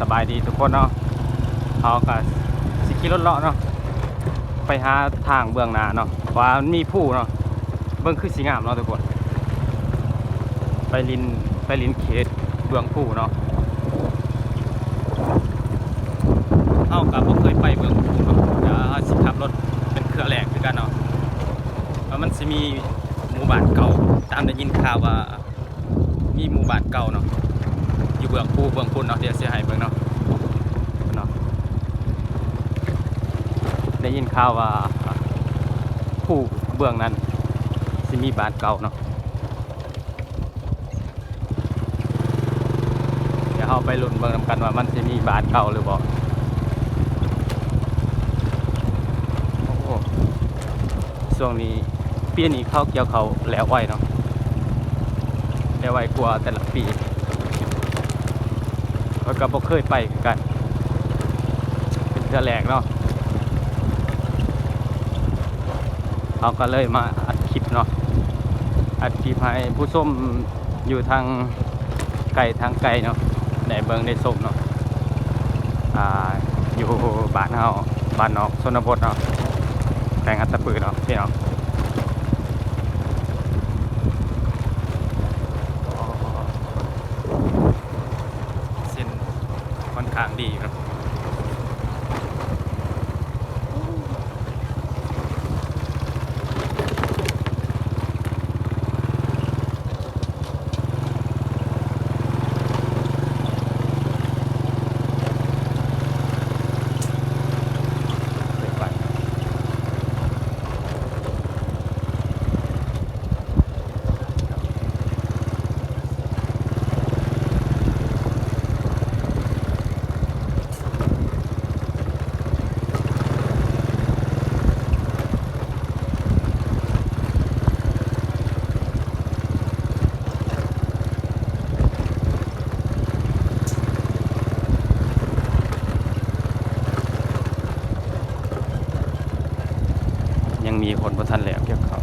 ສະບາຍດີທຸກຄົນເນາະ, ເຮົາກໍຊິຂີ່ລົດເລາະເນາະ ໄປຫາທາງເບື້ອງໜ້າເນາະ ວ່າມັນມີພູເນາະ. ເບິ່ງຄືຊິງາມເນາະທຸກຄົນ, ໄປຫຼິ້ນ ໄປຫຼິ້ນເຂດເບື້ອງພູເນາະ. ເຮົາກໍບໍ່ເຄີຍໄປເບື້ອງພູເນາະ, ດຽວເຮົາຊິຂັບລົດເປັນເທື່ອແລກຄືກັນເນາະ ວ່າມັນຊິມີໝູ່ບ້ານເກົ່າ. ຕາມໄດ້ຍິນຂ່າວວ່າ ມີໝູ່ບ້ານເກົ່າເນາະ ຢູ່ເບື້ອງພູເບື້ອງພຸ້ນເນາະ, ດຽວຊິໃຫ້ເບິ່ງເນາະ ເນາະ. ໄດ້ຍິນຂ່າວວ່າພູເບື້ອງນັ້ນຊິມີບ້ານເກົ່າເນາະ. ດຽວເຮົາໄປລຸ້ນເບິ່ງນຳກັນວ່າມັນຊິມີບ້ານເກົ່າຫຼືບໍ່. ໂອ້ ຊ່ວງນີ້ ປີນີ້ເຂົາກ່ຽວເຂົ້າແລ້ວໄວເນາະ, ແລ້ວໄວກວ່າແຕ່ລະປີ. ຂ້ອຍກໍບໍ່ເຄີຍໄປຄືກັນ ເປັນເທື່ອແລກເນາະ, ເຮົາກໍເລີຍມາອັດຄລິບເນາະ ອັດຄລິບໃຫ້ຜູ້ຊົມຢູ່ທາງໄກທາງໄກເນາະ ໄດ້ເບິ່ງໄດ້ຊົມເນາະ. ອ່າ ຢູ່ບ້ານເຮົາ ບ້ານນອກຊົນນະບົດເນາະ ແຂວງອັດຕະປືເນາະ ພີ່ນ້ອງ. ເສັ້ນຂ້ອນຂ້າງດີເນາະ. ຍັງມີຄົນບໍ່ທັນແລ້ວກ່ຽວເຂົ້າ.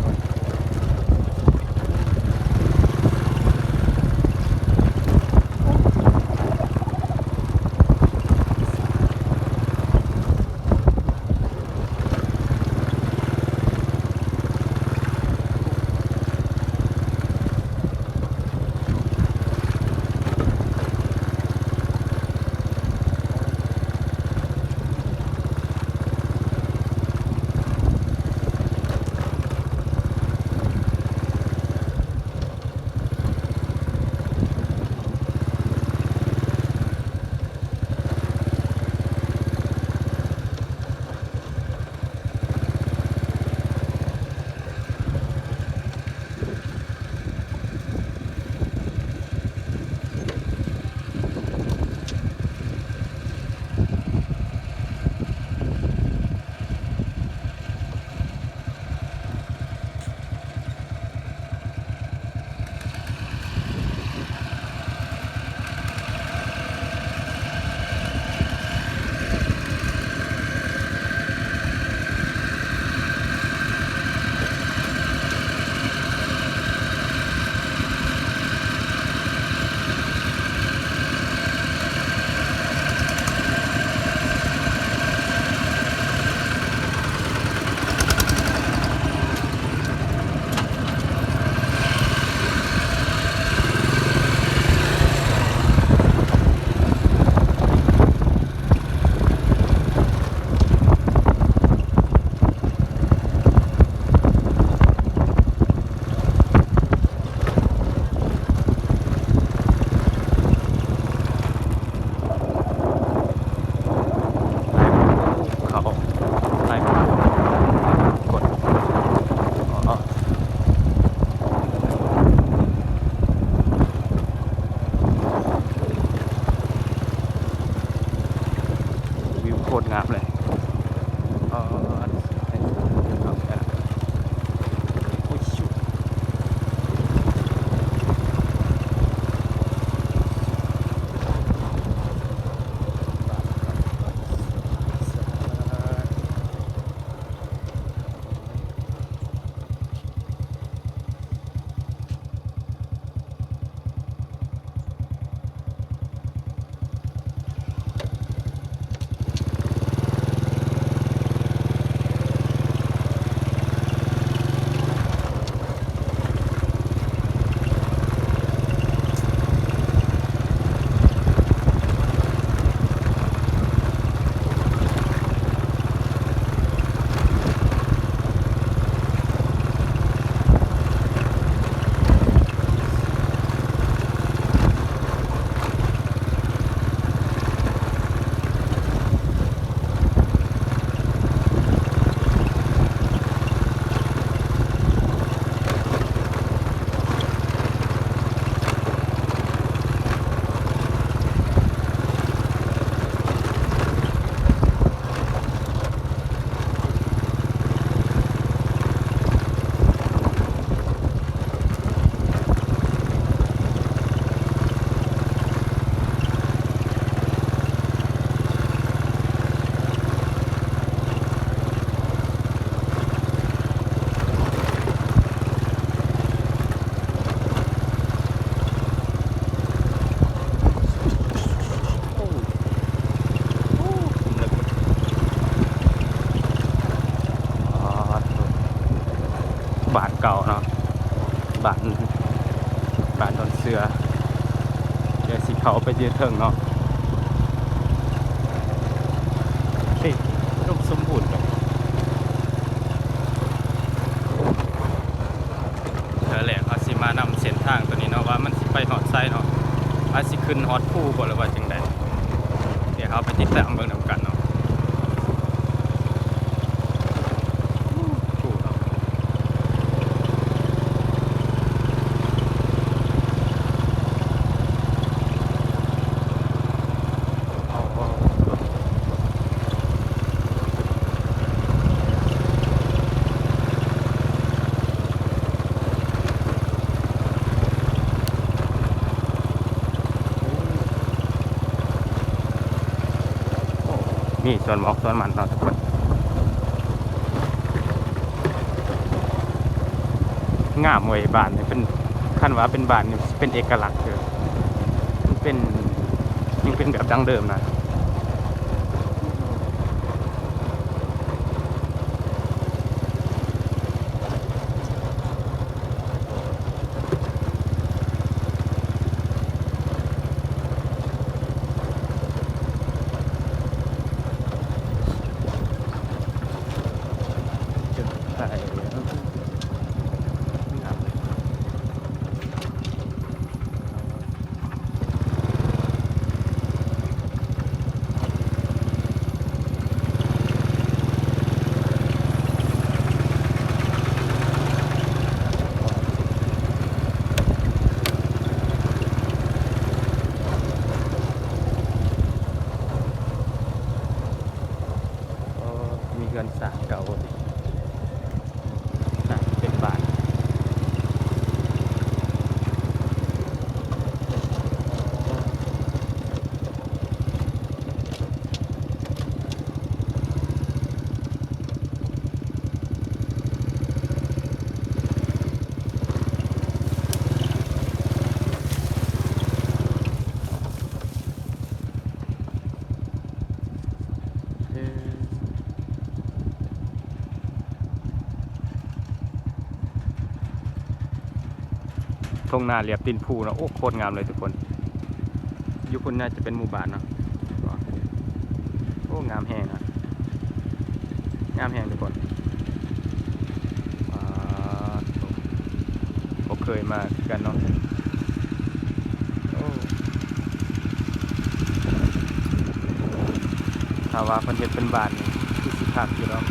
ເຂົ້າໄປຢູ່ເທິງເນາະ ເອີ ອຸດົມສົມບູນເລີຍ. ເທື່ອແລກເຮົາຊິມານຳເສັ້ນທາງໂຕນີ້ເນາະ ວ່າມັນຊິໄປຮອດໃສເນາະ ວ່າຊິຂຶ້ນຮອດພູບໍ່ ຫຼືວ່າຈັ່ງໃດ. ດຽວເຮົາໄປຕິດຕາມເບິ່ງນຳກັນເນາະ. ນີ້ສວນໝອກສວນມັນເນາະທຸກຄົນ. ງາມເວີຍ ບ້ານນີ້ເປັນ ຄັນວ່າເປັນບ້ານນີ້ຊິເປັນເອກະລັກເດີ ມັນເປັນ ຍັງເປັນແບບດັ້ງເດີມນະ. ຈຸດຖ່າຍ ງາມ. ໂອ້ ມີເຮືອນສ້າງເກົ່າ ສ້າງເປັນບ້ານ. ທົ່ງນາລຽບຕີນພູເນາະ ໂອ້ ໂຄດງາມເລີຍທຸກຄົນ. ຢູ່ພຸ້ນໜ້າຈະເປັນໝູ່ບ້ານເນາະ. ໂອ້ ງາມແຮງນະ ງາມແຮງທຸກຄົນ. ປາດໂທ້ ບໍ່ເຄີຍມາຄືກັນເນາະ. ໂອ້ ຖ້າວ່າເພິ່ນເຮັດເປັນບ້ານນີ້ຄືຊິຄັກຢູ່ດອກ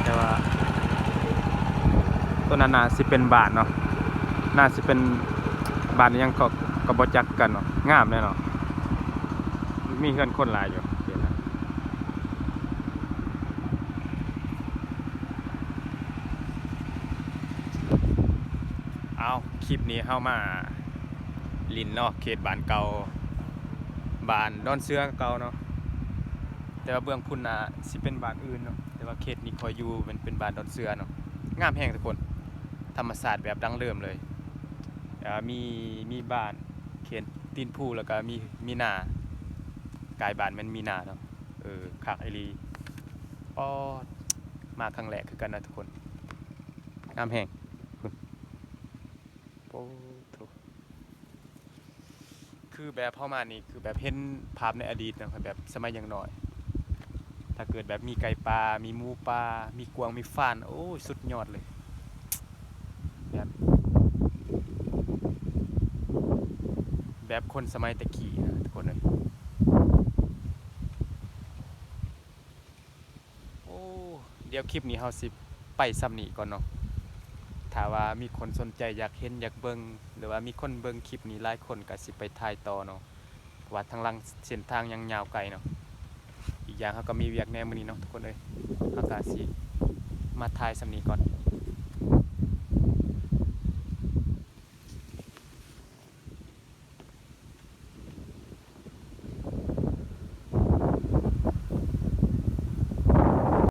ແຕ່ວ່າໂຕນັ້ນໜ້າຊິເປັນບ້ານເນາະ ໜ້າຊິເປັນບ້ານອີ່ຫຍັງກໍ ກໍບໍ່ຈັກຄືກັນເນາະ. ງາມເດ້ເນາະ ມີເຮືອນຄົນຫຼາຍຢູ່. ເອົາ ຄລິບນີ້ເຮົາມາຫຼິ້ນເນາະ ເຂດບ້ານເກົ່າ ບ້ານດອນເສືອເກົ່າເນາະ ແຕ່ວ່າເບື້ອງພຸ້ນໜ້າຊິເປັນບ້ານອື່ນເນາະ ແຕ່ວ່າເຂດນີ້ຂ້ອຍຢູ່ແມ່ນເປັນບ້ານດອນເສືອເນາະ. ງາມແຮງທຸກຄົນ ທຳມະຊາດແບບດັ້ງເດີມເລີຍ. ເອີ ມີ ມີບ້ານເຂດຕີນພູ ແລ້ວກໍມີ ມີນາ ກາຍບ້ານແມ່ນມີນາເນາະ. ເອີ ຄັກອີ່ຫຼີ. ປອດ ມາຄັ້ງແລກຄືກັນນະທຸກຄົນ ງາມແຮງ. ໂອ້ໂທ້ ຄືແບບເຮົາມານີ້ ຄືແບບເຫັນພາບໃນອະດີດເນາະ ແບບສະໄໝຍັງນ້ອຍ ຖ້າເກີດແບບມີໄກ່ປ່າ ມີໝູປ່າ ມີກວາງ ມີຟານ ໂອ້ຍ ສຸດຍອດເລີຍ ແບບ ແບບຄົນສະໄໝແຕ່ກີ້ນະທຸກຄົນເອີຍ. ໂອ້ ດຽວຄລິບນີ້ເຮົາຊິໄປສ່ຳນີ້ກ່ອນເນາະ. ຖ້າວ່າມີຄົນສົນໃຈຢາກເຫັນຢາກເບິ່ງ ຫຼືວ່າມີຄົນເບິ່ງຄລິບນີ້ຫຼາຍຄົນກໍຊິໄປຖ່າຍຕໍ່ເນາະ ເພາະວ່າທາງຫຼັງເສັ້ນທາງຍັງຍາວໄກເນາະ. ອີກຢ່າງເຮົາກໍມີວຽກແດ່ມື້ນີ້ເນາະທຸກຄົນເອີຍ ເຮົາກໍຊິມາຖ່າຍສ່ຳນີ້ກ່ອນ.